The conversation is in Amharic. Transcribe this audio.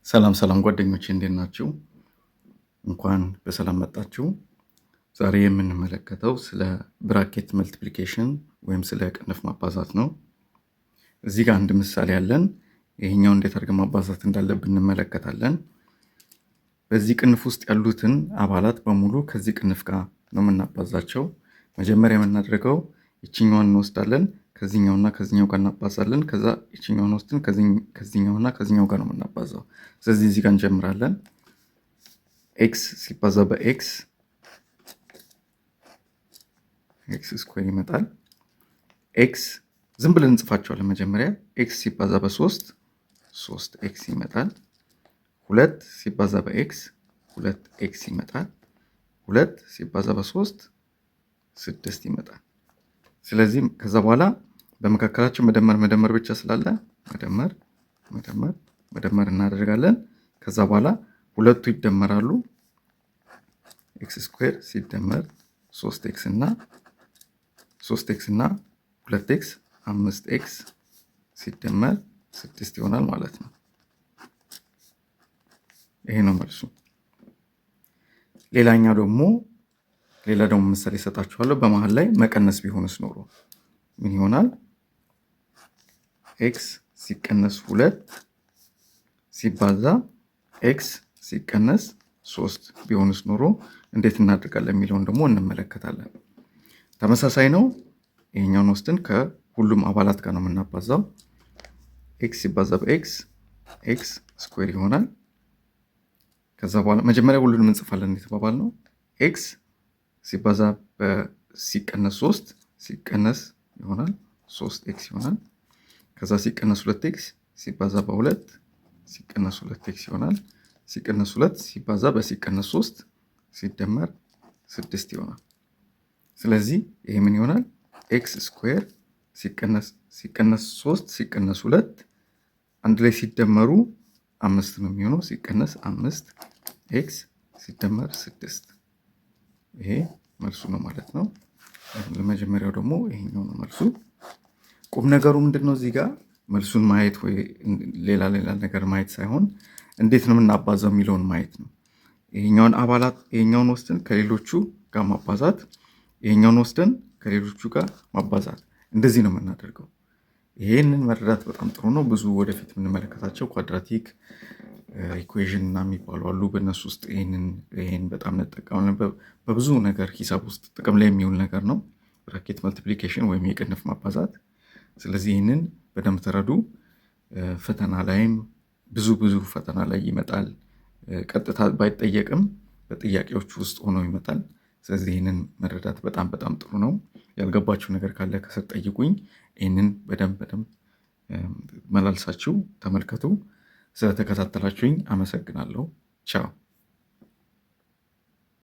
ሰላም ሰላም ጓደኞቼ፣ እንዴት ናችሁ? እንኳን በሰላም መጣችሁ። ዛሬ የምንመለከተው ስለ bracket multiplication ወይም ስለ ቅንፍ ማባዛት ነው። እዚህ ጋር አንድ ምሳሌ አለን። ይሄኛው እንዴት አድርገን ማባዛት እንዳለብን እንመለከታለን። በዚህ ቅንፍ ውስጥ ያሉትን አባላት በሙሉ ከዚህ ቅንፍ ጋር ነው የምናባዛቸው። መጀመሪያ የምናደርገው ይችኛዋን እንወስዳለን፣ ከዚህኛውና ከዚህኛው ጋር እናባዛለን። ከዛ ይችኛዋን ወስድን ከዚህኛውና ከዚህኛው ጋር ነው የምናባዛው። ስለዚህ እዚህ ጋር እንጀምራለን። x ሲባዛ በ x x square ይመጣል። x ዝም ብለን እንጽፋቸዋለን። መጀመሪያ x ሲባዛ በሶስት ሶስት x ይመጣል። ሁለት ሲባዛ በ x ሁለት x ይመጣል። ሁለት ሲባዛ በሶስት ስድስት ይመጣል። ስለዚህ ከዛ በኋላ በመካከላቸው መደመር መደመር ብቻ ስላለ መደመር መደመር መደመር እናደርጋለን። ከዛ በኋላ ሁለቱ ይደመራሉ። x square ሲደመር ሶስት x እና ሶስት x እና ሁለት x አምስት x ሲደመር ስድስት ይሆናል ማለት ነው። ይሄ ነው መልሱ። ሌላኛው ደግሞ ሌላ ደግሞ ምሳሌ እሰጣችኋለሁ። በመሀል ላይ መቀነስ ቢሆንስ ኖሮ ምን ይሆናል? x ሲቀነስ ሁለት ሲባዛ x ሲቀነስ ሶስት ቢሆንስ ኖሮ እንዴት እናደርጋለን የሚለውን ደግሞ እንመለከታለን። ተመሳሳይ ነው። ይሄኛውን ወስድን ከሁሉም አባላት ጋር ነው የምናባዛው። x ሲባዛ በ x x square ይሆናል። ከዛ በኋላ መጀመሪያ ሁሉንም እንጽፋለን የተባባልነው። x ሲባዛ ሲቀነስ ሶስት ሲቀነስ ይሆናል፣ ሶስት x ይሆናል። ከዛ ሲቀነስ ሁለት x ሲባዛ በሁለት ሲቀነስ ሁለት x ይሆናል። ሲቀነስ ሁለት ሲባዛ በሲቀነስ ሶስት ሲደመር ስድስት ይሆናል። ስለዚህ ይሄ ምን ይሆናል? x square ሲቀነስ ሶስት ሲቀነስ ሁለት አንድ ላይ ሲደመሩ አምስት ነው የሚሆነው። ሲቀነስ አምስት x ሲደመር ስድስት፣ ይሄ መልሱ ነው ማለት ነው። ለመጀመሪያው ደግሞ ይሄኛው ነው መልሱ። ቁም ነገሩ ምንድን ነው? እዚህ ጋር መልሱን ማየት ወይ ሌላ ሌላ ነገር ማየት ሳይሆን እንዴት ነው የምናባዛው የሚለውን ማየት ነው። ይሄኛውን አባላት ይሄኛውን ወስደን ከሌሎቹ ጋር ማባዛት፣ ይሄኛውን ወስደን ከሌሎቹ ጋር ማባዛት፣ እንደዚህ ነው የምናደርገው። ይሄንን መረዳት በጣም ጥሩ ነው። ብዙ ወደፊት የምንመለከታቸው quadratic equation እና የሚባሉ አሉ። በእነሱ ውስጥ ይሄን በጣም እንጠቀማለን። በብዙ ነገር ሂሳብ ውስጥ ጥቅም ላይ የሚውል ነገር ነው bracket multiplication ወይም የቅንፍ ማባዛት። ስለዚህ ይህንን በደንብ ተረዱ። ፈተና ላይም ብዙ ብዙ ፈተና ላይ ይመጣል። ቀጥታ ባይጠየቅም በጥያቄዎች ውስጥ ሆኖ ይመጣል። ስለዚህ ይህንን መረዳት በጣም በጣም ጥሩ ነው። ያልገባችሁ ነገር ካለ ከስር ጠይቁኝ። ይህንን በደንብ በደንብ መላልሳችሁ ተመልከቱ። ስለተከታተላችሁኝ አመሰግናለሁ። ቻው።